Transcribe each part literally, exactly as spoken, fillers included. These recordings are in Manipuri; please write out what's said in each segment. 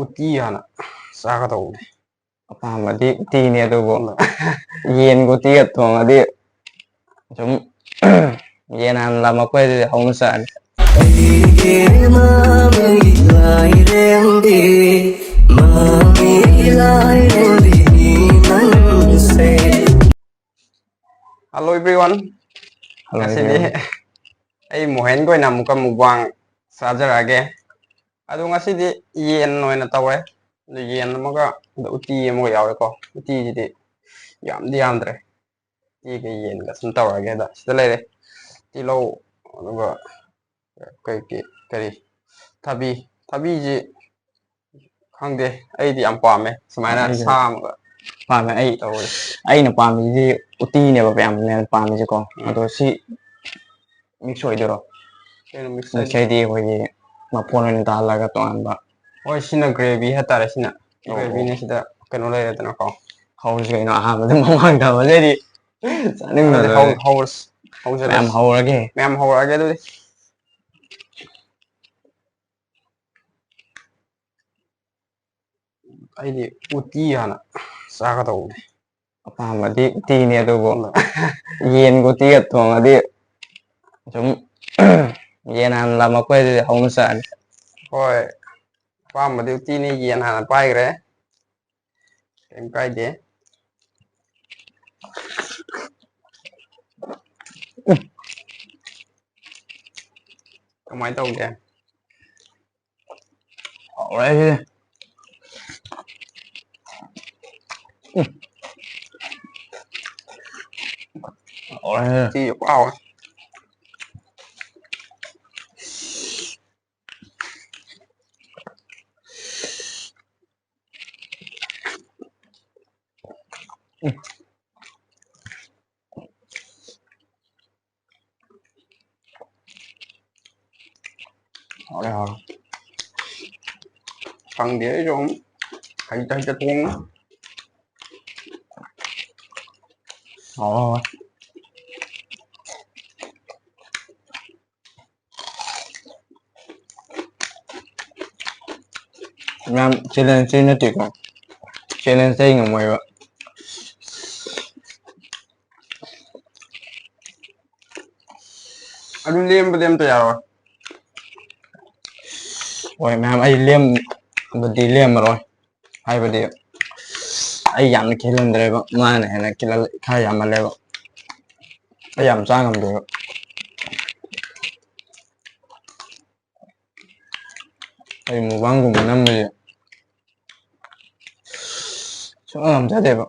ꯎꯇꯤ ꯍꯥꯟꯅ ꯆꯥꯒꯗꯧꯕꯅꯦ꯫ ꯑꯄꯥꯝꯕꯗꯤ ꯎꯇꯤꯅꯦ, ꯑꯗꯨꯕꯨ ꯌꯦꯟꯒ ꯎꯇꯤꯒ ꯊꯣꯡꯉꯗꯤ ꯁꯨꯝ ꯌꯦꯟ ꯍꯥꯟꯅ ꯂꯥꯝꯃꯛꯄ ꯍꯥꯏꯗꯨꯗꯤ ꯍꯧꯅ ꯆꯥꯔꯦ꯫ ꯑꯩꯒꯤ ꯃꯃꯩ ꯂꯥꯏꯔꯦꯝꯕꯤ, ꯃꯃꯩ ꯂꯥꯏꯔꯦꯝꯕꯤ ꯅꯪꯁꯦ꯫ Hello everyone. Hello ꯉꯁꯤꯗꯤ everyone. ꯑꯩ ꯃꯣꯍꯦꯟꯒ ꯑꯣꯏꯅ ꯑꯃꯨꯛꯀ mukbang ꯆꯥꯖꯔꯛꯑꯒꯦ꯫ ꯑꯗꯣ ꯉꯁꯤꯗꯤ ꯌꯦꯟ ꯑꯣꯏꯅ ꯇꯧꯔꯦ꯫ ꯑꯗꯣ ꯌꯦꯟ ꯑꯃꯒ, ꯑꯗꯣ ꯎꯇꯤ ꯑꯃꯒ ꯌꯥꯎꯔꯦꯀꯣ꯫ ꯎꯇꯤꯁꯤꯗꯤ ꯌꯥꯝꯗꯤ ꯌꯥꯝꯗ꯭ꯔꯦ꯫ ꯎꯇꯤꯒ ꯌꯦꯟꯒ ꯁꯨꯝ ꯇꯧꯔꯒꯦ꯫ ꯑꯗ ꯁꯤꯗ ꯂꯩꯔꯦ ꯇꯤꯜꯍꯧ, ꯑꯗꯨꯒ ꯀꯩ ꯀꯩ ꯀꯔꯤ, ꯊꯕꯤ꯫ ꯊꯕꯤꯁꯤ ꯈꯪꯗꯦ, ꯑꯩꯗꯤ ꯌꯥꯝ ꯄꯥꯝꯃꯦ ꯁꯨꯃꯥꯏꯅ ꯑꯩꯁꯨ ꯁꯥ ꯑꯃꯒ ꯄꯥꯝꯃꯦ꯫ ꯑꯩ, ꯇꯧꯔꯦ꯫ ꯑꯩꯅ ꯄꯥꯝꯃꯤꯁꯤꯗꯤ ꯎꯇꯤꯅꯦꯕ ꯃꯌꯥꯝꯅ ꯄꯥꯝꯃꯤꯁꯤꯀꯣ꯫ ꯎꯝ꯫ ꯑꯗꯣ ꯁꯤ mix ꯑꯣꯏꯗꯣꯏꯔꯣ? ꯀꯩꯅꯣ mix mix ꯍꯥꯏꯁꯦ? ꯍꯥꯏꯗꯤ ꯑꯩꯈꯣꯏꯒꯤ ꯃꯐꯣꯟ ꯑꯣꯏꯅ ꯇꯥꯍꯜꯂꯒ ꯇꯣꯉꯥꯟꯕ꯫ ꯍꯣꯏ, ꯁꯤꯅ gravy ꯍꯥꯏꯇꯥꯔꯦ꯫ ꯁꯤꯅ ꯑꯣ, ꯑꯣ꯫ Gravyꯅꯦ꯫ ꯁꯤꯗ ꯀꯩꯅꯣ ꯂꯩꯔꯦꯗꯅꯀꯣ꯫ ꯍꯧꯔꯁꯤ ꯀꯩꯅꯣ, ꯑꯍꯥꯟꯕꯗ ꯃꯃꯥꯡ ꯊꯝꯕꯗꯩꯗꯤ ꯆꯥꯅꯤꯡꯕ ꯑꯗꯨꯗꯤ ꯂꯣꯏꯔꯦ꯫ ꯍꯧ-, ꯍꯧꯔꯁ-, ꯍꯧꯖꯔꯁꯤ꯫ ꯃꯌꯥꯝ ꯍꯧꯔꯒꯦ꯫ ꯃꯌꯥꯝ ꯍꯧꯔꯛꯑꯒꯦ ꯑꯗꯨꯗꯤ꯫ ꯑꯩꯗꯤ ꯎꯇꯤ ꯍꯥꯟꯅ ꯆꯥꯒꯗꯧꯕꯅꯦ꯫ ꯑꯄꯥꯝꯕꯗꯤ ꯎꯇꯤꯅꯦ, ꯑꯗꯨꯕꯨ ꯌꯦꯟꯒ ꯎꯇꯤꯒ ꯊꯣꯡꯉꯗꯤ ꯁꯨꯝ ꯌꯦꯟ ꯍꯥꯟꯅ ꯂꯥꯝꯃꯛꯄ ꯍꯥꯏꯗꯨꯗꯤ ꯍꯧꯅ ꯆꯥꯔꯦ꯫ ꯍꯣꯏ, ꯑꯄꯥꯝꯕꯗꯤ ꯎꯇꯤꯅꯦ, ꯌꯦꯟ ꯍꯥꯟꯅ ꯄꯥꯏꯈ꯭ꯔꯦ꯫ ꯀꯩꯝ ꯀꯥꯏꯗꯦ꯫ ꯀꯃꯥꯏꯅ ꯇꯧꯒꯦ? ꯍꯥꯎꯔꯦ ꯁꯤꯗꯤ꯫ ꯎꯝ꯫ ꯍꯥꯎꯔꯦ꯫ ꯁꯤ ꯍꯥꯎꯔꯦ꯫ ꯎꯝ꯫ ꯍꯥꯎꯔꯦ, ꯍꯥꯎꯔꯦ꯫ ꯈꯪꯗꯦ, ꯑꯩꯁꯨ ꯑꯃꯨꯛ ꯍꯩꯇ ꯍꯩꯇ ꯊꯣꯡꯉꯤ꯫ ꯍꯥꯎꯔꯦ, ꯍꯥꯎꯔꯦ꯫ ꯃꯌꯥꯝ ꯆꯦꯂꯦꯟꯖꯇꯤ ꯅꯠꯇꯦꯀꯣ, ꯆꯦꯂꯦꯟꯖꯇ ꯑꯩ ꯉꯝꯃꯣꯏꯕ꯫ ꯑꯗꯨ ꯂꯦꯝꯕꯗꯤ ꯑꯝꯇ ꯌꯥꯔꯣꯏ꯫ ꯍꯣꯏ ꯃꯌꯥꯝ, ꯑꯩ ꯂꯦꯝꯕꯗꯤ ꯂꯦꯝꯃꯔꯣꯏ, ꯍꯥꯏꯕꯗꯤ ꯑꯩ ꯌꯥꯝꯅ ꯈꯦꯠꯍꯟꯗ꯭ꯔꯦꯕ, ꯃꯥꯅ ꯍꯦꯟꯅ ꯈꯤꯜꯍꯜ-, ꯈꯔ ꯌꯥꯝꯃꯜꯂꯦꯕ, ꯑꯩ ꯌꯥꯝ ꯆꯥ ꯉꯝꯗꯦꯕ꯫ ꯑꯩ ꯃꯨꯛꯕꯥꯡꯒꯨꯝꯕ ꯅꯝꯕꯁꯦ ꯁꯨꯡꯉꯝ ꯉꯝꯖꯗꯦꯕ꯫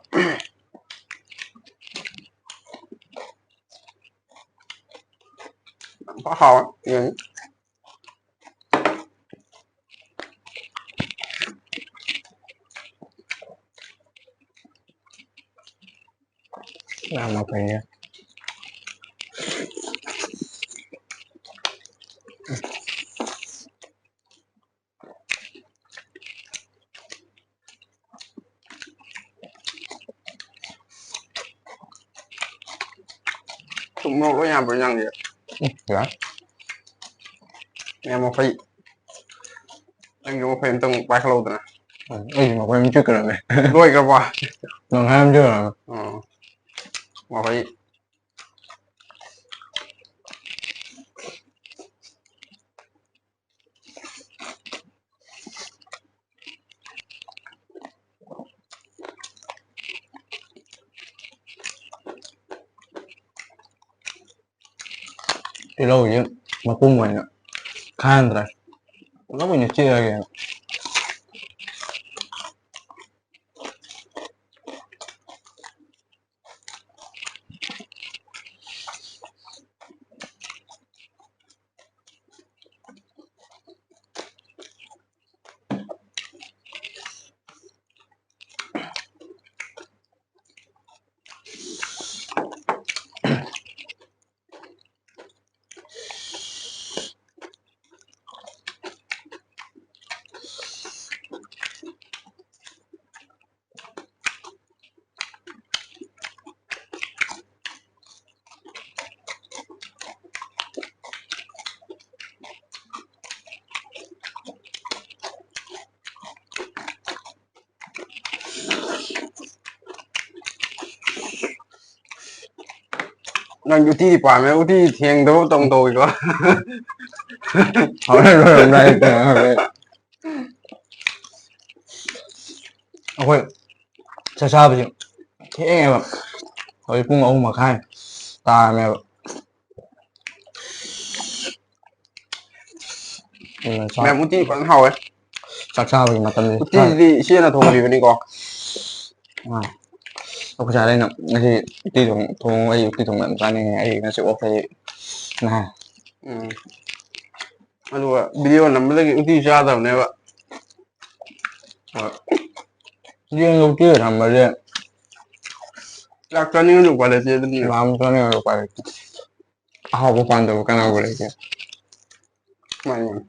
ꯌꯥꯝ ꯐ ꯍꯥꯎꯋꯦ ꯌꯦꯟ꯫ ꯌꯥꯝꯅ ꯐꯩꯌꯦ꯫ ꯊꯨꯝ ꯃꯣꯔꯣꯛ ꯂꯣꯏ ꯌꯥꯟꯕ꯭ꯔꯣ ꯏꯟꯖꯥꯡꯁꯦ? ꯎꯝ, ꯌꯥꯏ꯫ ꯃꯌꯥꯝ ꯃꯐꯩ, ꯅꯪꯁꯨ ꯃꯐꯩ ꯑꯝꯇꯪ ꯄꯥꯏꯈꯠꯂꯛꯎꯗꯅ꯫ ꯎꯝ, ꯑꯩꯁꯨ ꯃꯐꯩ ꯑꯃ ꯆꯤꯛꯀꯗꯕꯅꯦ꯫ ꯂꯣꯏꯈ꯭ꯔꯕꯣ? ꯇꯪꯈꯥꯏ ꯑꯃ ꯆꯤꯛꯈ꯭ꯔꯕꯅꯦ꯫ ꯑꯣ꯫ ꯃꯐꯩ꯫ ꯇꯤꯜꯍꯧꯁꯤ ꯃꯄꯨꯝ ꯑꯣꯏꯅ ꯈꯥꯏꯍꯟꯗ꯭ꯔꯦ, ꯄꯨꯂꯞ ꯑꯣꯏꯅ ꯆꯤꯛꯑꯒꯦꯅ꯫ ꯅꯪ ꯎꯇꯤꯗꯤ ꯄꯥꯝꯃꯦ, ꯎꯇꯤ ꯊꯦꯡꯗꯕ ꯃꯇꯝ ꯀꯧꯏꯀꯣ꯫ ꯍꯣꯔꯦꯟ ꯂꯣꯏꯔꯝꯗꯥꯏꯗ ꯍꯣꯔꯦꯟ꯫ ꯑꯩꯈꯣꯏ ꯆꯥꯛ ꯆꯥꯕꯁꯦ ꯊꯦꯡꯉꯦꯕ꯫ ꯍꯧꯖꯤꯛ ꯄꯨꯡ ꯑꯍꯨꯝ ꯃꯈꯥꯏ ꯇꯥꯔꯝꯃꯦꯕ꯫ ꯑꯗꯨꯅ ꯆꯥꯛ ꯃꯌꯥꯝ ꯎꯇꯤ ꯐꯖꯅ ꯍꯥꯎꯋꯦ꯫ ꯆꯥꯛ ꯆꯥꯕꯒꯤ ꯃꯇꯝꯁꯦ ꯎꯇꯤꯁꯤꯗꯤ ꯏꯆꯦꯅ ꯊꯣꯡꯕꯤꯕꯅꯤꯀꯣ꯫ ꯑꯥ꯫ ꯑꯩꯈꯣꯏ ꯁꯥꯏꯗ ꯑꯩꯅ ꯉꯁꯤ ꯎꯇꯤ ꯊꯣꯡ-, ꯊꯣꯡꯉꯣ, ꯑꯩ ꯎꯇꯤ ꯊꯣꯡꯕ ꯌꯥꯝ ꯆꯥꯅꯤꯡꯉꯦ, ꯑꯩ ꯉꯁꯤ off ꯂꯩ ꯍꯥꯏ꯫ ꯎꯝ꯫ ꯑꯗꯨꯒ video ꯅꯝꯕꯗꯒꯤ ꯎꯇꯤ ꯆꯥꯗꯕꯅꯦꯕ꯫ ꯍꯣꯏ꯫ ꯌꯦꯟꯒ ꯎꯇꯤꯒ ꯊꯝꯕꯁꯦ ꯆꯥꯛ ꯆꯥꯅꯤꯡꯉꯁꯨ ꯎꯄꯥꯏ ꯂꯩꯇꯦ ꯑꯗꯨꯅꯤ꯫ ꯌꯥꯝ ꯆꯥꯅꯤꯡꯉꯁꯨ ꯎꯄꯥꯏ ꯂꯩꯇꯦ꯫ ꯑꯍꯥꯎꯕ ꯄꯥꯝꯗꯕ ꯀꯅꯥꯕꯨ ꯂꯩꯒꯦ? ꯃꯥꯅꯤ, ꯃꯥꯅꯤ꯫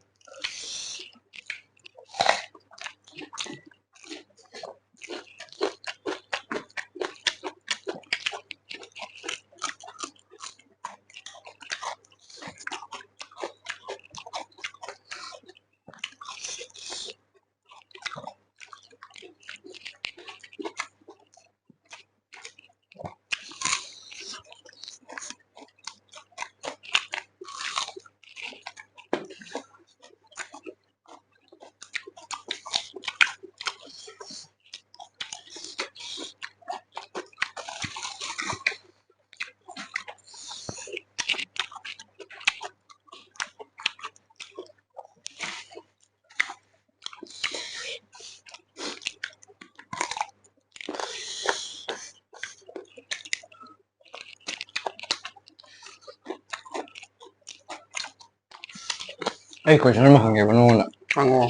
ꯑꯩ question ꯑꯃ ꯍꯪꯒꯦꯕ ꯅꯉꯣꯟꯗ꯫ ꯍꯪꯉꯣ꯫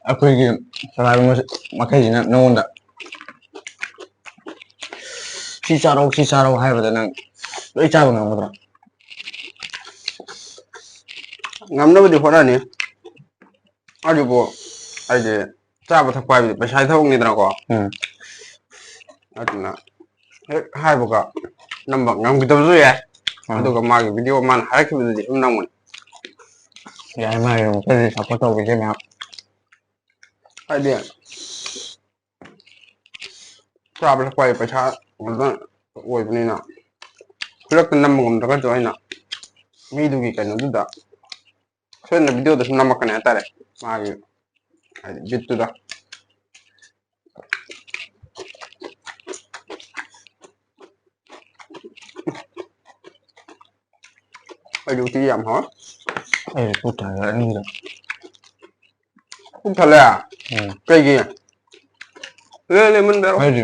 ꯑꯩꯈꯣꯏꯒꯤ ꯆꯂꯥꯏꯕ ꯃꯈꯩꯁꯤꯅ ꯅꯉꯣꯟꯗ "ꯁꯤ ꯆꯥꯔꯣ, ꯁꯤ ꯆꯥꯔꯣ" ꯍꯥꯏꯕꯗ ꯅꯪ ꯂꯣꯏ ꯆꯥꯕ ꯉꯝꯒꯗ꯭ꯔꯣ? ꯉꯝꯅꯕꯗꯤ ꯍꯣꯠꯅꯅꯤ꯫ ꯑꯗꯨꯕꯨ ꯑꯩꯗꯤ ꯆꯥꯕ ꯊꯛꯄ ꯍꯥꯏꯕꯗꯤ ꯄꯩꯁꯥꯒꯤ ꯊꯕꯛꯅꯤꯗꯅꯀꯣ꯫ ꯎꯝ꯫ ꯑꯗꯨꯅ ꯍꯦꯛ ꯍꯥꯏꯕꯒ ꯅꯝꯕ ꯉꯝꯈꯤꯗꯕꯁꯨ ꯌꯥꯏ꯫ ꯎꯝ꯫ ꯑꯗꯨꯒ ꯃꯥꯒꯤ video ꯃꯥꯅ ꯍꯥꯏꯔꯛꯈꯤꯕꯗꯨꯗꯤ ꯑꯗꯨꯝ ꯅꯝꯒꯅꯤ꯫ ꯌꯥꯏ, ꯃꯥꯒꯤ ꯑꯃꯨꯛꯇꯗꯤ support ꯇꯧꯕꯤꯒꯦ ꯃꯌꯥꯝ꯫ ꯍꯥꯏꯗꯤ ꯆꯥꯕ ꯊꯛꯄ ꯍꯥꯏ ꯄꯩꯁꯥ ꯀꯩꯅꯣꯗ ꯑꯣꯏꯕꯅꯤꯅ ꯈꯨꯗꯛꯇ ꯅꯝꯕ ꯉꯝꯗ꯭ꯔꯒꯁꯨ ꯑꯩꯅ ꯃꯤꯗꯨꯒꯤ ꯀꯩꯅꯣꯗꯨꯗ ꯁꯣꯏꯗꯅ ꯚꯤꯗꯤꯑꯣꯗ ꯁꯨꯝ ꯅꯝꯃꯛꯀꯅꯤ ꯍꯥꯏꯇꯥꯔꯦ, ꯃꯥꯒꯤ ꯍꯥꯏꯗꯤ ꯕꯤꯠꯇꯨꯗ꯫ ꯑꯩꯗꯤ ꯎꯇꯤ ꯌꯥꯝ ꯍꯥꯎꯋꯦ꯫ ꯑꯩ ꯄꯨꯛ ꯊꯟꯒꯠꯂꯛꯑꯅꯤꯗ꯫ ꯄꯨꯛ ꯊꯜꯂꯦ? ꯎꯝ꯫ ꯀꯩꯒꯤ? ꯂꯦ, ꯂꯦ, ꯃꯨꯟꯕ ꯌꯥꯔꯣꯏ꯫ ꯍꯥꯏꯗꯤ,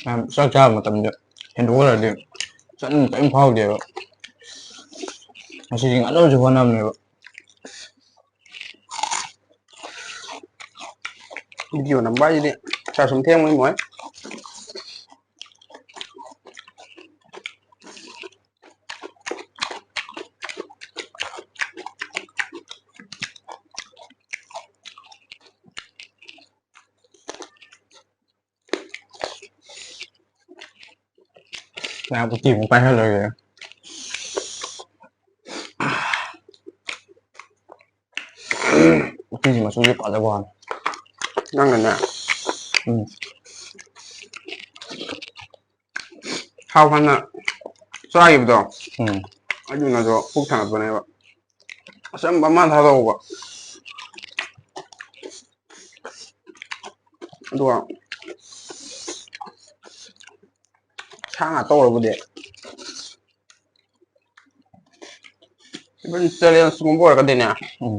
ꯌꯥꯝ ꯆꯥꯛ ꯆꯥꯕ ꯃꯇꯝꯗ ꯍꯦꯟꯗꯣꯛꯈ꯭ꯔꯗꯤ ꯆꯥꯅꯤꯡꯕ ꯀꯔꯤꯝ ꯐꯥꯎꯗꯦꯕ꯫ ꯉꯁꯤꯗꯤ ꯉꯟꯅꯕꯁꯨ ꯍꯣꯠꯅꯕꯅꯦꯕ꯫ ꯚꯤꯗꯤꯑꯣ ꯅꯝꯕ ꯍꯥꯏꯁꯤꯗꯤ ꯆꯥꯛ ꯁꯨꯝ ꯊꯦꯡꯕꯅꯤ ꯃꯣꯏ꯫ ꯉꯥꯏꯍꯥꯛ ꯎꯇꯤ ꯑꯃꯨꯛ ꯄꯥꯏꯍꯜꯂꯣꯏꯒꯦ꯫ ꯎꯇꯤꯒꯤ ꯃꯆꯨꯁꯦ ꯐꯖꯕ ꯋꯥꯅꯤ꯫ ꯅꯪꯅꯅꯦ? ꯎꯝ꯫ ꯊꯥꯎ ꯍꯥꯟꯅ ꯆꯥꯈꯤꯕꯗꯣ, ꯎꯝ꯫ ꯑꯗꯨꯅꯁꯨ ꯄꯨꯛ ꯊꯟꯒꯠꯄꯅꯦꯕ꯫ ꯑꯆꯝꯕ ꯑꯃ ꯊꯥꯗꯧꯕ꯫ ꯑꯗꯨꯒ ꯁꯥ ꯉꯥꯛꯇ ꯑꯣꯏꯔꯕꯨꯗꯤ, even challengeꯒꯨꯝꯕ ꯑꯣꯏꯔꯒꯗꯤꯅꯦ, ꯎꯝ꯫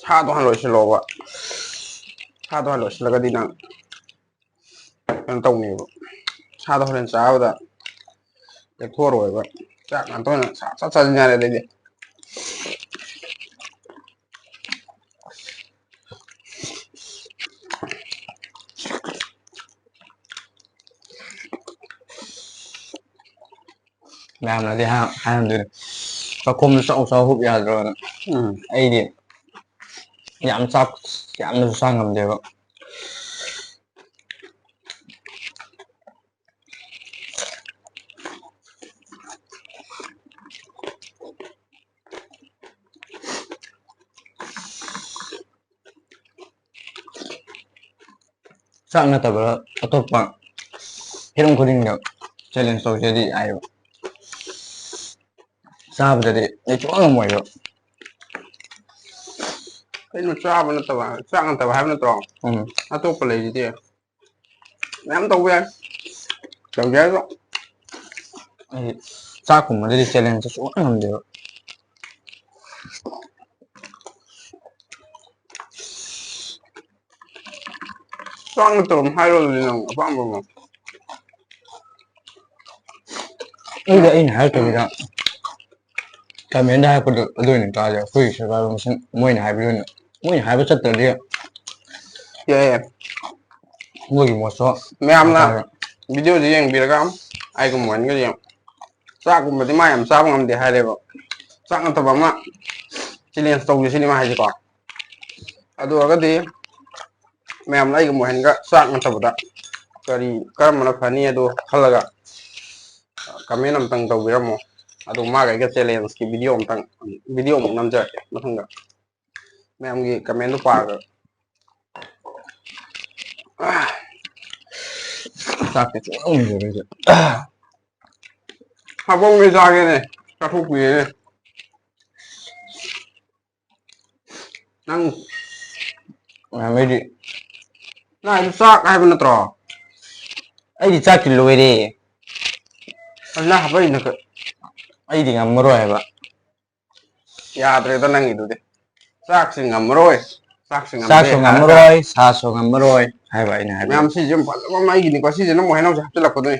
ꯁꯥꯗꯣ ꯍꯥꯟꯅ ꯂꯣꯏꯁꯤꯜꯂꯣꯕ꯫ ꯁꯥꯗꯣ ꯍꯥꯟꯅ ꯂꯣꯏꯁꯤꯜꯂꯒꯗꯤ ꯅꯪ ꯀꯩꯅꯣ ꯇꯧꯅꯦꯕ꯫ ꯁꯥꯗꯣ ꯍꯣꯔꯦꯟ ꯆꯥꯕꯗ ꯂꯦꯛꯊꯣꯛꯑꯔꯣꯏꯕ꯫ ꯆꯥꯛ ꯉꯥꯛꯇ ꯑꯣꯏꯅ ꯁꯥ ꯆꯥ ꯆꯥꯁꯤꯟ ꯌꯥꯔꯦ ꯑꯗꯩꯗꯤ꯫ ꯃꯌꯥꯝꯅꯗꯤ ꯍꯥꯏ-, ꯍꯥꯏꯔꯝꯗꯣꯏꯅꯦ, "ꯆꯥꯛꯈꯣꯝꯗꯣ ꯆꯥꯎ ꯆꯥꯎ ꯍꯨꯞ ꯌꯥꯗ꯭ꯔꯣꯅ?" ꯎꯝ꯫ ꯑꯩꯗꯤ ꯌꯥꯝ ꯆꯥꯛ ꯌꯥꯝꯅꯁꯨ ꯆꯥ ꯉꯝꯗꯦꯕ꯫ ꯆꯥꯛ ꯅꯠꯇꯕ ꯑꯇꯣꯞꯄ ꯍꯤꯔꯝ ꯈꯨꯗꯤꯡꯗ ꯆꯦꯂꯦꯟꯖ ꯇꯧꯁꯦꯗꯤ ꯍꯥꯏꯌꯦꯕ꯫ ꯆꯥꯕꯗꯗꯤ ꯑꯩ ꯁꯨꯡꯉꯝ ꯉꯝꯃꯣꯏꯕ꯫ ꯀꯩꯅꯣ ꯆꯥꯕ ꯅꯠꯇꯕ, ꯆꯥꯛ ꯅꯠꯇꯕ ꯍꯥꯏꯕ ꯅꯠꯇ꯭ꯔꯣ? ꯎꯝ꯫ ꯑꯇꯣꯞꯄ ꯂꯩꯁꯤꯗꯤ ꯃꯌꯥꯝ ꯇꯧꯕ ꯌꯥꯏ꯫ ꯇꯧꯒꯦ ꯍꯥꯏꯔꯁꯨ꯫ ꯑꯩ ꯆꯥꯛꯀꯨꯝꯕꯗꯗꯤ ꯆꯦꯂꯦꯟꯖꯁꯦ ꯁꯨꯡꯉꯝ ꯉꯝꯗꯦꯕ꯫ ꯆꯥꯛ ꯅꯠꯇꯕ ꯑꯃ ꯍꯥꯏꯔꯣ ꯑꯗꯨꯗꯤ ꯅꯪ ꯑꯄꯥꯝꯕ ꯑꯃ꯫ ꯑꯩꯗꯤ ꯑꯩꯅ ꯍꯥꯏꯔꯛꯇꯕꯤꯗ ꯀꯃꯦꯟꯗ ꯍꯥꯏꯔꯛꯄꯗꯣ ꯑꯗꯨ ꯑꯣꯏꯅ ꯇꯥꯔꯦ꯫ ꯑꯩꯈꯣꯏꯒꯤ ꯁꯕꯁꯀ꯭ꯔꯥꯏꯕꯔ ꯃꯁꯤꯡ ꯃꯣꯏꯅ ꯍꯥꯏꯕꯗꯨ ꯑꯣꯏꯅ, ꯃꯣꯏꯅ ꯍꯥꯏꯕ ꯆꯠꯇ꯭ꯔꯗꯤ ꯌꯥꯏ, ꯌꯥꯏ꯫ ꯃꯣꯏꯒꯤ ꯃꯣꯠꯁꯨ ꯃꯌꯥꯝꯅ ꯍꯥꯏꯇꯥꯔꯦ꯫ ꯚꯤꯗꯤꯑꯣꯁꯦ ꯌꯦꯡꯕꯤꯔꯒ ꯑꯩꯒꯨꯝꯕ ꯑꯣꯏꯅꯒ ꯌꯦꯡ-, ꯆꯥꯛꯀꯨꯝꯕꯗꯤ ꯃꯥ ꯌꯥꯝ ꯆꯥꯕ ꯉꯝꯗꯦ ꯍꯥꯏꯔꯦꯕ꯫ ꯆꯥꯛ ꯅꯠꯇꯕ ꯑꯃ ꯆꯦꯂꯦꯟꯖ ꯇꯧꯁꯦ ꯁꯤꯅꯤ ꯃꯥ ꯍꯥꯏꯁꯦꯀꯣ꯫ ꯑꯗꯨ ꯑꯣꯏꯔꯒꯗꯤ ꯃꯌꯥꯝꯅ ꯑꯩꯒ ꯃꯣꯍꯦꯟꯒ ꯆꯥꯛ ꯅꯠꯇꯕꯗ ꯀꯔꯤ, ꯀꯔꯝꯕꯅ ꯐꯅꯤ ꯑꯗꯨ ꯈꯜꯂꯒ ꯀꯃꯦꯟ ꯑꯝꯇꯪ ꯇꯧꯕꯤꯔꯝꯃꯣ꯫ ꯑꯗꯨ ꯃꯥꯒ ꯑꯩꯒ ꯆꯦꯂꯦꯟꯖꯀꯤ ꯚꯤꯗꯤꯑꯣ ꯑꯝꯇꯪ, ꯚꯤꯗꯤꯑꯣ ꯑꯃꯨꯛ ꯅꯝꯖꯔꯛꯀꯦ ꯃꯊꯪꯗ꯫ ꯃꯌꯥꯝꯒꯤ ꯀꯃꯦꯟꯗꯨ ꯄꯥꯔꯒ꯫ ꯆꯥꯛꯁꯦ ꯁꯨꯡꯉꯝ ꯉꯝꯗꯦꯕ ꯑꯩꯁꯦ꯫ ꯍꯥꯐꯝꯒ ꯆꯥꯒꯦꯅꯦ, ꯆꯥꯊꯣꯛꯄꯤꯒꯦꯅꯦ꯫ ꯅꯪ ꯃꯌꯥꯝ ꯑꯩꯗꯤ ꯅꯪ ꯍꯥꯏꯗꯣ ꯆꯥꯛ ꯍꯥꯏꯕ ꯅꯠꯇ꯭ꯔꯣ? ꯑꯩꯗꯤ ꯆꯥꯛꯇꯤ ꯂꯣꯏꯔꯦ꯫ ꯑꯗꯨ ꯅꯪ ꯍꯥꯞꯄꯛꯏꯅ ꯀ-, ꯑꯩꯗꯤ ꯉꯝꯃꯔꯣꯏ ꯍꯥꯏꯕ꯫ ꯌꯥꯗ꯭ꯔꯦꯗ ꯅꯪꯒꯤꯗꯨꯗꯤ꯫ ꯆꯥꯛꯁꯤ ꯉꯝꯃꯔꯣꯏ꯫ ꯆꯥꯛꯁꯤ ꯉꯝꯗꯦ ꯆꯥꯛꯁꯨ ꯍꯥꯏꯔꯒ ꯉꯝꯃꯔꯣꯏ, ꯁꯥꯁꯨ ꯉꯝꯃꯔꯣꯏ ꯍꯥꯏꯕ ꯑꯩꯅ ꯍꯥꯏꯕꯗꯤ꯫ ꯃꯌꯥꯝ ꯁꯤꯁꯦ ꯌꯥꯝ ꯐꯖꯕ ꯑꯃ ꯑꯩꯒꯤꯅꯤꯀꯣ꯫ ꯁꯤꯁꯦ ꯅꯪ ꯃꯣꯍꯦꯟ ꯍꯧꯖꯤꯛ ꯍꯥꯞꯆꯤꯜꯂꯛꯄꯗꯨꯅꯤ꯫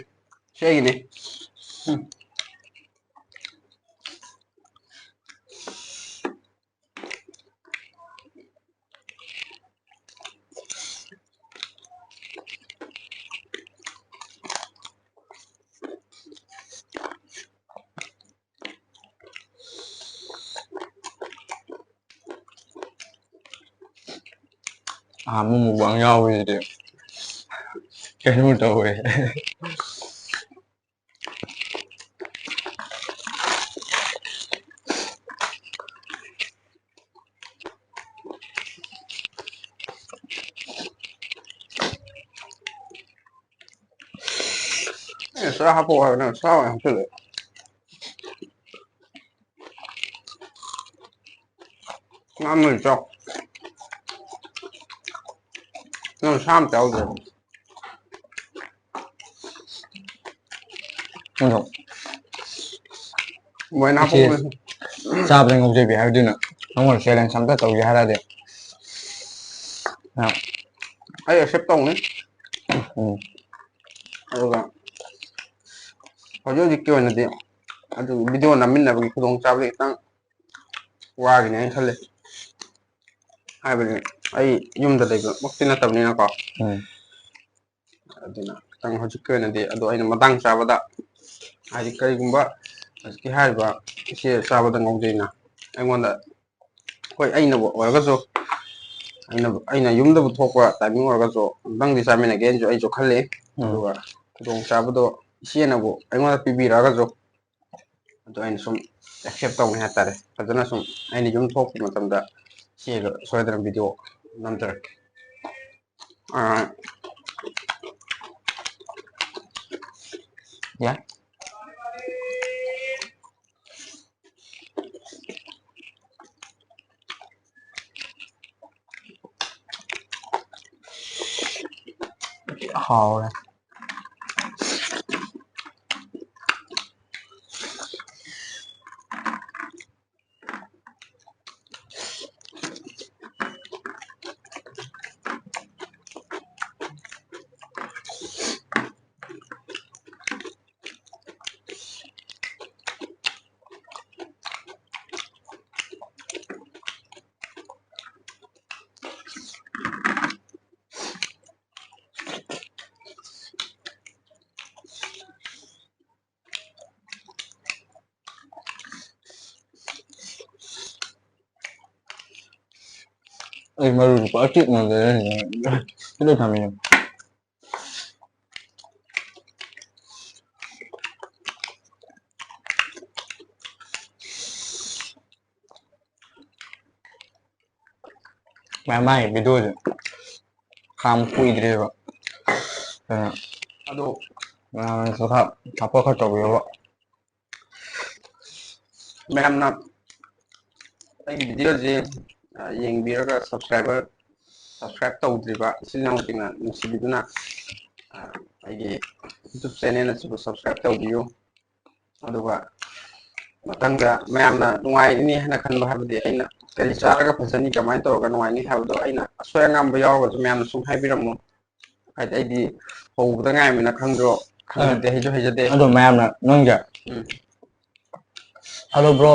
ꯁꯤ ꯑꯩꯒꯤꯅꯤ꯫ ꯎꯝ꯫ ꯑꯍꯥꯟꯕ ꯃꯨꯛꯕꯥꯡ ꯌꯥꯎꯕꯁꯤꯗꯤ ꯀꯩꯅꯣ ꯇꯧꯋꯦ꯫ ꯁꯥ ꯍꯥꯞꯄꯛꯑꯣ ꯍꯥꯏꯕ ꯅꯪ ꯁꯥ ꯑꯣꯏꯅ ꯍꯥꯞꯆꯤꯜꯂꯦ꯫ ꯉꯥ ꯅꯣꯏ ꯆꯥꯎ꯫ ꯅꯪ ꯁꯥ ꯑꯝꯇ ꯌꯥꯎꯗ꯭ꯔꯦ꯫ ꯑꯗꯣ ꯃꯣꯏꯅ ꯏꯆꯦ ꯍꯥꯞꯄꯛꯄ ꯆꯥꯕꯗ ꯉꯥꯎꯖꯕꯤ ꯍꯥꯏꯕꯗꯨꯅ ꯅꯉꯣꯟꯗ challenge ꯑꯝꯇ ꯇꯧꯒꯦ ꯍꯥꯏꯔꯗꯤ꯫ ꯑ, ꯑꯩ accept ꯇꯧꯅꯤ꯫ ꯎꯝ꯫ ꯑꯗꯨꯒ ꯍꯧꯖꯤꯛ ꯍꯧꯖꯤꯛꯀꯤ ꯑꯣꯏꯅꯗꯤ ꯑꯗꯨ video ꯅꯝꯃꯤꯟꯅꯕꯒꯤ ꯈꯨꯗꯣꯡꯆꯥꯕꯗꯤ ꯈꯤꯇꯪ ꯋꯥꯒꯤꯅꯤ ꯍꯥꯏꯅ ꯈꯜꯂꯦ꯫ ꯍꯥꯏꯕꯗꯤ ꯑꯩ ꯌꯨꯝꯗ ꯂꯩꯕꯃꯛꯇꯤ ꯅꯠꯇꯕꯅꯤꯅꯀꯣ꯫ ꯎꯝ꯫ ꯑꯗꯨꯅ ꯈꯤꯇꯪ ꯍꯧꯖꯤꯛꯀꯤ ꯑꯣꯏꯅꯗꯤ, ꯑꯗꯣ ꯑꯩꯅ ꯃꯇꯥꯡ ꯆꯥꯕꯗ, ꯍꯥꯏꯗꯤ ꯀꯔꯤꯒꯨꯝꯕ ꯍꯧꯖꯤꯛꯀꯤ ꯍꯥꯏꯔꯤꯕ ꯏꯆꯦ ꯆꯥꯕꯗ ꯉꯥꯎꯖꯩꯅ ꯑꯩꯉꯣꯟꯗ, ꯍꯣꯏ, ꯑꯩꯅꯕꯨ ꯑꯣꯏꯔꯒꯁꯨ, ꯑꯩꯅ, ꯑꯩꯅ ꯌꯨꯝꯗꯕꯨ ꯊꯣꯛꯄ timing ꯑꯣꯏꯔꯒꯁꯨ ꯑꯝꯇꯪꯗꯤ ꯆꯥꯃꯤꯟꯅꯒꯦꯅꯁꯨ ꯑꯩꯁꯨ ꯈꯜꯂꯤ꯫ ꯎꯝ꯫ ꯑꯗꯨꯒ ꯈꯨꯗꯣꯡꯆꯥꯕꯗꯣ ꯏꯆꯦꯅꯕꯨ ꯑꯩꯉꯣꯟꯗ ꯄꯤꯕꯤꯔꯛꯑꯒꯁꯨ, ꯑꯗꯣ ꯑꯩꯅ ꯁꯨꯝ accept ꯇꯧꯅꯤ ꯍꯥꯏꯇꯥꯔꯦ꯫ ꯐꯖꯅ ꯁꯨꯝ ꯑꯩꯅ ꯌꯨꯝ ꯊꯣꯛꯄ ꯃꯇꯝꯗ ꯏꯆꯦꯒ ꯁꯣꯏꯗꯅ video ꯅꯝꯖꯔꯛꯀꯦ꯫ ꯑꯥ, ꯌꯥꯏ꯫ ꯍꯥꯎꯔꯦ꯫ ꯑꯩ ꯃꯔꯨꯁꯨ ꯄꯨꯔꯥ ꯆꯤꯛꯅ ꯂꯩꯔꯝꯃꯦ꯫ ꯁꯤꯗ ꯊꯝꯃꯤꯅꯦ꯫ ꯃꯥꯏ, ꯃꯥꯏ video ꯁꯦ ꯈꯥꯝ ꯀꯨꯏꯗ꯭ꯔꯦꯕ꯫ ꯑꯗꯨꯅ ꯑꯗꯣ ꯃꯌꯥꯝꯅꯁꯨ ꯈꯔ ꯁꯞꯄꯣꯔꯠ ꯈꯔ ꯇꯧꯕꯤꯌꯣꯕ꯫ ꯃꯌꯥꯝꯅ ꯑꯩꯒꯤ ꯚꯤꯗꯤꯑꯣꯁꯦ, ꯑ, ꯌꯦꯡꯕꯤꯔꯒ, ꯁꯕꯁꯀ꯭ꯔꯥꯏꯕꯔ ꯁꯕꯁꯀ꯭ꯔꯥꯏꯕ ꯇꯧꯗ꯭ꯔꯤꯕ ꯏꯆꯤꯜ ꯏꯅꯥꯎꯁꯤꯡꯅ ꯅꯨꯡꯁꯤꯕꯤꯗꯨꯅ, ꯑ, ꯑꯩꯒꯤ ꯌꯨꯇ꯭ꯌꯨꯕ ꯆꯦꯅꯦꯜ ꯑꯁꯤꯕꯨ ꯁꯕꯁꯀ꯭ꯔꯥꯏꯕ ꯇꯧꯕꯤꯌꯨ꯫ ꯑꯗꯨꯒ ꯃꯊꯪꯗ ꯃꯌꯥꯝꯅ ꯅꯨꯡꯉꯥꯏꯒꯅꯤ ꯍꯥꯏꯅ ꯈꯟꯕ, ꯍꯥꯏꯕꯗꯤ ꯑꯩꯅ ꯀꯔꯤ ꯆꯥꯔꯒ ꯐꯖꯅꯤ, ꯀꯃꯥꯏꯅ ꯇꯧꯔꯒ ꯅꯨꯡꯉꯥꯏꯅꯤ ꯍꯥꯏꯕꯗꯣ, ꯑꯩꯅ ꯑꯁꯣꯏ ꯑꯉꯥꯝꯕ ꯌꯥꯎꯔꯒꯁꯨ ꯃꯌꯥꯝꯅ ꯁꯨꯝ ꯍꯥꯏꯕꯤꯔꯝꯃꯨ꯫ ꯍꯥꯏꯗꯤ ꯑꯩꯗꯤ ꯍꯧꯕꯗ ꯉꯥꯏꯔꯤꯕꯅꯤꯅ ꯈꯪꯗ꯭ꯔꯣ, ꯈꯪꯖꯗꯦ, ꯍꯩꯁꯨ ꯍꯩꯖꯗꯦ꯫ ꯑꯗꯣ ꯃꯌꯥꯝꯅ ꯅꯪꯁꯦ, ꯎꯝ꯫ "ꯍꯜꯂꯣ ꯕ꯭ꯔꯣ,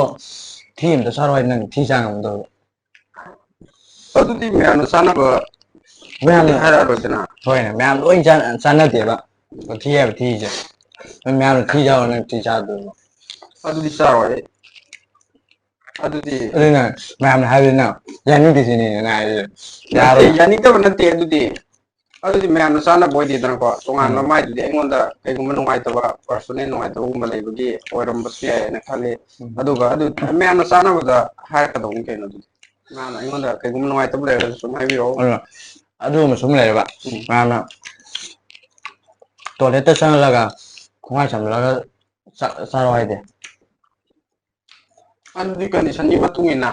ꯊꯤ ꯑꯝꯇ ꯆꯥꯔꯣ" ꯍꯥꯏꯗꯤ ꯅꯪ ꯊꯤ ꯆꯥ ꯉꯝꯗꯕꯗꯣ꯫ ꯑꯗꯨꯗꯤ ꯃꯌꯥꯝꯅ ꯆꯥꯅꯕ ꯃꯌꯥꯝꯅ ꯍꯥꯏꯔꯛꯑꯔꯣꯏꯗꯅ꯫ ꯍꯣꯏꯅꯦ, ꯃꯌꯥꯝ ꯂꯣꯏ ꯆꯥ-, ꯆꯥꯅꯗꯦꯕ꯫ ꯊꯤ ꯍꯥꯏꯕ ꯊꯤꯁꯦ꯫ ꯅꯪ ꯃꯌꯥꯝꯅ ꯊꯤ ꯆꯥꯔꯣ, ꯅꯪ ꯊꯤ ꯆꯥꯗꯣꯏꯕ꯫ ꯑꯗꯨꯗꯤ ꯆꯥꯔꯣꯏ ꯑꯩ꯫ ꯑꯗꯨꯗꯤ ꯑꯗꯨꯅ ꯃꯌꯥꯝꯅ ꯍꯥꯏꯕꯗꯨꯅ ꯌꯥꯅꯤꯡꯗꯦ ꯁꯤꯅꯤ ꯅꯪ ꯍꯥꯏꯔꯤꯁꯦ꯫ ꯅꯠꯇꯦ, ꯌꯥꯔꯣꯏ꯫ ꯌꯥꯅꯤꯡꯗꯕ ꯅꯠꯇꯦ ꯑꯗꯨꯗꯤ꯫ ꯑꯗꯨꯗꯤ ꯃꯌꯥꯝꯅ ꯆꯥꯅꯕ ꯑꯣꯏꯗꯦꯗꯅꯀꯣ꯫ ꯇꯣꯉꯥꯟꯕ ꯎꯝ꯫ ꯃꯥꯏꯗꯨꯗꯤ ꯑꯩꯉꯣꯟꯗ ꯀꯩꯒꯨꯝꯕ ꯅꯨꯡꯉꯥꯏꯇꯕ, ꯄꯔꯁꯣꯅꯦꯜ ꯅꯨꯡꯉꯥꯏꯇꯕꯒꯨꯝꯕ ꯂꯩꯕꯒꯤ ꯑꯣꯏꯔꯝꯕꯁꯨ ꯌꯥꯏꯅ ꯈꯜꯂꯤ꯫ ꯎꯝ꯫ ꯑꯗꯨꯒ ꯑꯗꯨ ꯃꯌꯥꯝꯅ ꯆꯥꯅꯕꯗ ꯍꯥꯏꯔꯛꯀꯗꯧꯅꯤ ꯀꯩꯅꯣ ꯑꯗꯨꯗꯤ꯫ ꯃꯌꯥꯝꯅ ꯑꯩꯉꯣꯟꯗ ꯀꯩꯒꯨꯝꯕ ꯅꯨꯡꯉꯥꯏꯇꯕ ꯂꯩꯔꯒꯁꯨ ꯁꯨꯝ ꯍꯥꯏꯕꯤꯔꯛꯑꯣ꯫ ꯑꯗꯨꯅ ꯑꯗꯨꯒꯨꯝꯕ ꯁꯨꯝ ꯂꯩꯔꯕ꯫ ꯎꯝ꯫ ꯃꯌꯥꯝꯅ ꯇꯣꯏꯂꯦꯠꯇ ꯆꯪꯍꯜꯂꯒ ꯈꯣꯡꯍꯥꯏ ꯆꯝꯂꯒ ꯆꯥ-, ꯆꯥꯔꯣ ꯍꯥꯏꯗꯦ꯫ ꯑꯗꯨꯗꯤ ꯀꯟꯗꯤꯁꯟꯒꯤ ꯃꯇꯨꯡ ꯏꯟꯅ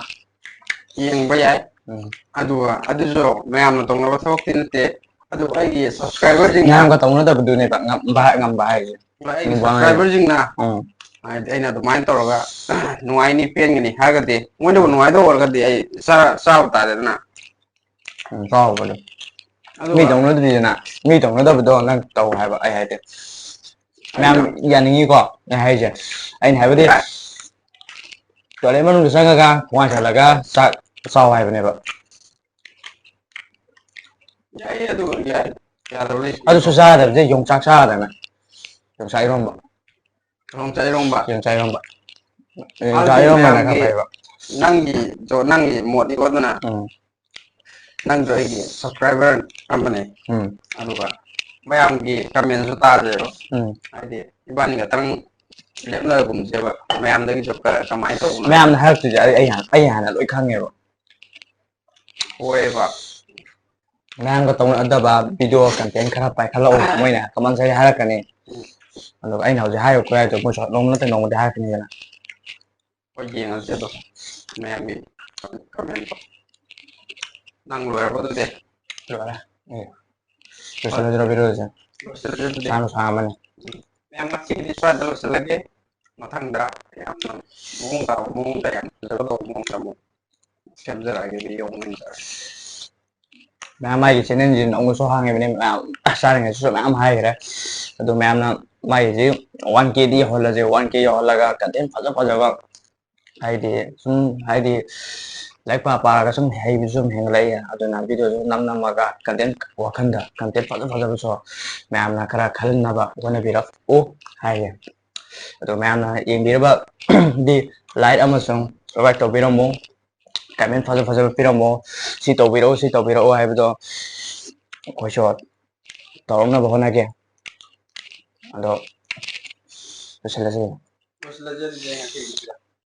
ꯌꯦꯡꯕ ꯌꯥꯏ꯫ ꯎꯝ꯫ ꯑꯗꯨꯒ ꯑꯗꯨꯁꯨ ꯃꯌꯥꯝꯅ ꯇꯧꯅꯕ ꯊꯕꯛꯇꯤ ꯅꯠꯇꯦ꯫ ꯑꯗꯨ ꯑꯩꯒꯤ ꯁꯕꯁꯀ꯭ꯔꯥꯏꯕꯔꯁꯤꯡꯅ ꯃꯌꯥꯝꯒ ꯇꯧꯅꯗꯕꯗꯨꯅꯦꯕ ꯉꯝꯕ ꯍꯥꯏ-, ꯉꯝꯕ ꯍꯥꯏꯁꯦ꯫ ꯑꯩꯒꯤ ꯅꯨꯄꯥ ꯍꯥꯏꯁꯦ꯫ ꯁꯕꯁꯀ꯭ꯔꯥꯏꯕꯔꯁꯤꯡꯅ ꯎꯝ꯫ ꯍꯥꯏꯗꯤ ꯑꯩꯅ ꯑꯗꯨꯃꯥꯏꯅ ꯇꯧꯔꯒ ꯅꯨꯡꯉꯥꯏꯅꯤ, ꯄꯦꯟꯒꯅꯤ ꯍꯥꯏꯔꯒꯗꯤ, ꯃꯣꯏꯅꯕꯨ ꯎꯝ꯫ ꯅꯨꯡꯉꯥꯏꯗꯧ ꯑꯣꯏꯔꯒꯗꯤ ꯑꯩ ꯆꯥ-, ꯆꯥꯕ ꯇꯥꯔꯦꯗꯅ꯫ ꯎꯝ, ꯆꯥꯎꯕꯗꯣ꯫ ꯑꯗꯨꯒ ꯃꯤ ꯇꯧꯅꯗ꯭ꯔꯤꯗꯅ, ꯃꯤ ꯇꯧꯅꯗꯕꯗꯣ ꯅꯪ ꯇꯧ ꯍꯥꯏꯕ ꯑꯩ ꯍꯥꯏꯗꯤ꯫ ꯃꯌꯥꯝ ꯑꯩꯅ ꯌꯥꯅꯤꯡꯉꯤꯀꯣ ꯑꯩ ꯍꯥꯏꯁꯦ꯫ ꯑꯩꯅ ꯍꯥꯏꯕꯗꯤ ꯌꯥꯏ꯫ ꯇꯣꯏꯂꯦꯠ ꯃꯅꯨꯡꯗ ꯆꯪꯉꯒ ꯈꯣꯡ ꯍꯥꯝꯖꯜꯂꯒ ꯆꯥꯛ ꯆꯥꯎ ꯍꯥꯏꯕꯅꯦꯕ꯫ ꯌꯥꯏꯌꯦ, ꯑꯗꯨ ꯌꯥꯏ꯫ ꯌꯥꯗꯕ ꯂꯩꯇꯦ꯫ ꯑꯗꯨꯁꯨ ꯆꯥꯗꯕꯁꯦ ꯌꯣꯡꯆꯥꯛ ꯆꯥꯗꯅ꯫ ꯌꯣꯡꯆꯥꯛ ꯏꯔꯣꯝꯕ꯫ ꯌꯣꯡꯆꯥꯛ ꯏꯔꯣꯝꯕ꯫ ꯌꯣꯡꯆꯥꯛ ꯏꯔꯣꯝꯕ꯫ ꯌꯣꯡꯆꯥꯛ ꯑꯗꯨꯗꯤ ꯏꯔꯣꯝꯕꯅ ꯈꯔ ꯃꯌꯥꯝꯒꯤ, ꯐꯩꯕ꯫ ꯅꯪꯒꯤ, ꯅꯪꯒꯤ ꯃꯣꯠꯅꯤꯀꯣ ꯑꯗꯨꯅ꯫ ꯎꯝ꯫ ꯅꯪꯁꯨ ꯑꯩꯒꯤ ꯁꯕꯁꯀ꯭ꯔꯥꯏꯕꯔ ꯑꯃꯅꯦ꯫ ꯎꯝ꯫ ꯑꯗꯨꯒ ꯃꯌꯥꯝꯒꯤ ꯀꯃꯦꯟꯁꯨ ꯇꯥꯁꯦꯕ꯫ ꯎꯝ꯫ ꯍꯥꯏꯗꯤ ꯏꯕꯥꯅꯤ ꯈꯛꯇꯪ ꯂꯦꯞꯅꯒꯨꯝꯁꯦꯕ꯫ ꯃꯌꯥꯝꯗꯒꯤꯁꯨ ꯈꯔ ꯀꯃꯥꯏꯅ ꯇꯧꯕꯅꯣ ꯃꯌꯥꯝꯅ ꯍꯥꯏꯕꯗꯣ꯫ ꯍꯥꯏꯔꯛꯇꯣꯏꯁꯦ ꯑꯩ, ꯑꯩ ꯍꯥꯟꯅ, ꯑꯩ ꯍꯥꯟꯅ ꯂꯣꯏ ꯈꯪꯉꯦꯕ꯫ ꯍꯣꯏꯕ꯫ ꯃꯌꯥꯝꯒ ꯇꯧꯅꯗꯕ ꯚꯤꯗꯤꯑꯣ ꯀꯟꯇꯦꯟ ꯈꯔ ꯄꯥꯏꯈꯠꯂꯛꯑꯣ꯫ ꯃꯣꯏꯅ ꯀꯃꯟꯁꯔꯤ ꯍꯥꯏꯔꯛꯀꯅꯤ꯫ ꯑꯗꯨꯒ ꯑꯩꯅ ꯍꯧꯖꯤꯛ ꯍꯥꯏꯔꯤꯕ ꯈꯨꯍꯥꯏꯗꯣ ꯃꯣꯏꯁꯨ ꯅꯣꯡꯃ ꯅꯠꯇ꯭ꯔ ꯅꯣꯡꯃꯗꯤ ꯍꯥꯏꯔꯛꯀꯅꯤꯗꯅ꯫ ꯍꯣꯏ, ꯌꯦꯡꯉꯁꯦ ꯑꯗꯣ ꯃꯌꯥꯝꯒꯤ ꯀꯃꯦꯟꯗꯣ꯫ ꯅꯪ ꯂꯣꯏꯔꯕꯣ ꯑꯗꯨꯗꯤ? ꯂꯣꯏꯔꯦ꯫ ꯎꯝ꯫ ꯂꯣꯏꯁꯤꯜꯂꯁꯤꯔꯣ videoꯁꯦ? ꯂꯣꯏꯁꯤꯜꯂꯁꯦ ꯑꯗꯨꯗꯤ꯫ ꯁꯥꯡꯁꯨ ꯁꯥꯡꯉꯝꯃꯅꯤ꯫ ꯃꯌꯥꯝ, ꯉꯁꯤꯒꯤꯗꯤ ꯁ꯭ꯋꯥꯏꯗ ꯂꯣꯏꯁꯤꯜꯂꯒꯦ꯫ ꯃꯊꯪꯗ ꯌꯥꯝꯅ ꯃꯑꯣꯡ ꯇꯥꯕ ꯃꯑꯣꯡꯗ, ꯌꯥꯝ ꯐꯖꯒꯗꯧꯕ ꯃꯑꯣꯡꯗ ꯑꯃꯨꯛ ꯁꯦꯝꯖꯔꯛꯑꯒꯦ, video ꯑꯃꯨꯛ ꯌꯦꯡꯖꯔꯛꯑꯒꯦ꯫ ꯃꯌꯥꯝ ꯃꯥꯒꯤ channelꯁꯤꯅ ꯑꯃꯨꯛꯁꯨ ꯍꯥꯡꯉꯤꯕꯅꯤ, ꯃꯌꯥꯝ ꯆꯥꯔꯤꯉꯩꯗꯁꯨ ꯃꯌꯥꯝ ꯍꯥꯏꯈ꯭ꯔꯦ꯫ ꯑꯗꯨ ꯃꯌꯥꯝꯅ ꯃꯥꯒꯤꯁꯤ one Kꯗꯤ ꯌꯧꯍꯜꯂꯁꯦ, one K ꯌꯧꯍꯜꯂꯒ content ꯐꯖ ꯐꯖꯕ, ꯍꯥꯏꯗꯤ ꯁꯨꯝ, ꯍꯥꯏꯗꯤ ꯂꯥꯏꯔꯤꯛ ꯄꯥ ꯄꯥꯔꯒ ꯁꯨꯝ ꯍꯩꯕꯁꯨ ꯁꯨꯝ ꯍꯦꯟꯒꯠꯂꯛꯏ꯫ ꯑꯗꯨꯅ videoꯁꯨ ꯅꯝ ꯅꯝꯃꯒ content, ꯋꯥꯈꯜꯗ content ꯐꯖ ꯐꯖꯕꯁꯨ ꯃꯌꯥꯝꯅ ꯈꯔ ꯈꯜꯍꯟꯅꯕ ꯍꯣꯠꯅꯕꯤꯔꯛꯎ ꯍꯥꯏꯒꯦ꯫ ꯑꯗꯣ ꯃꯌꯥꯝꯅ ꯌꯦꯡꯕꯤꯔꯕꯗꯤ like ꯑꯃꯁꯨꯡ subscribe ꯇꯧꯕꯤꯔꯝꯃꯨ, comment ꯐꯖ ꯐꯖꯕ ꯄꯤꯔꯝꯃꯣ, ꯁꯤ ꯇꯧꯕꯤꯔꯛꯎ, ꯁꯤ ꯇꯧꯕꯤꯔꯛꯎ ꯍꯥꯏꯕꯗꯣ ꯑꯩꯈꯣꯏꯁꯨ ꯇꯧꯔꯛꯅꯕ ꯍꯣꯠꯅꯒꯦ꯫ ꯑꯗꯣ ꯂꯣꯏꯁꯤꯜꯂꯁꯤ꯫ ꯂꯣꯏꯁꯤꯜꯂꯁꯦ ꯑꯗꯨꯗꯤ ꯉꯁꯤꯒꯤꯗꯤ꯫